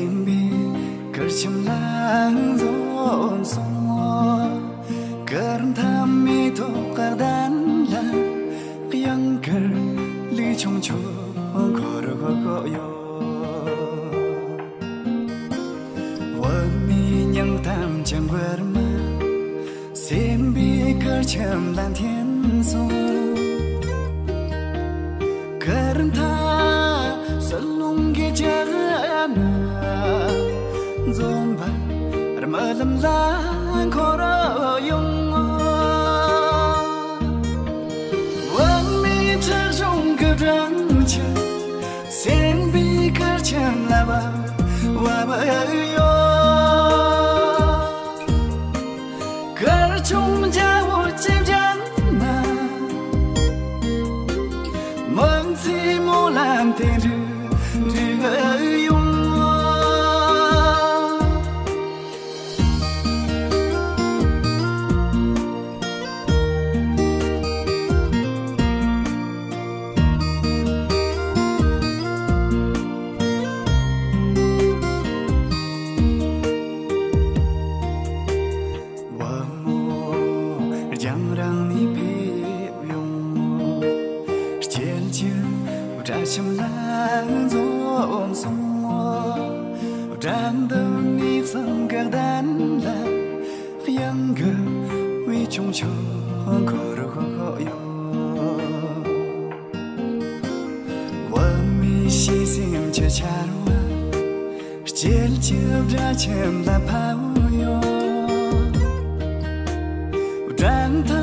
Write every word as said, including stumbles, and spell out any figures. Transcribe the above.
སེམས་པའི་གར་ཁྱིམ་ལ་འཛོམས་སོང་། གར་མཐའ་མེ་ཏོག་གི་གདན་ལ། གཡང་དཀར་ལུས་ཆུང་ཆུང་འཁོར་ཡོད། བུད་མེད་སྙིང་གཏམ་གྱི་མགུར་མ། སེམས་པའི་གར་ཁྱིམ་ལ་འཐེན་སོང་། གར་མཐའ་ཟིལ་རླུང་གི་ལྕགས་ན། འཛོམས་པ་རྨི་ལམ་ལ་འཁོར་ཡོང་། བུད་མེད་ཁྲག་འབྱུང་གི་སྦྲང་ཆར། སེམས་པའི་གར་ཁྱིམ་ལ་བབས་བབས་ཡོད། གར་ཆུང་རྒྱ་བོ་ཅི་བྱས་ན། མི་ཚེ་སྨོན་ལམ་དེ་འགྲིག་འགྲིག་ཡོང་། བུ་མོ་རྒྱང་རིང་ནས་ཕེབས་ཡོང་། སྐྱེལ་རྒྱུ་དགྲ་ཁྱིམ་ལ་འཛོམས་སོང་། དགྲ་འདུལ་ནས་ཚང་གི་གདན་ལ། གཡང་གི་བུ་ཆུང་ཆུང་འཁོར་ཡོད། བུད་མེད་ཤེས་སེམས་ཀྱི་ཆར་བ། སྐྱེལ་རྒྱུ་དགྲ་ཁྱིམ་ལ་ཕབ་ཡོད། དགྲ་མཐའ་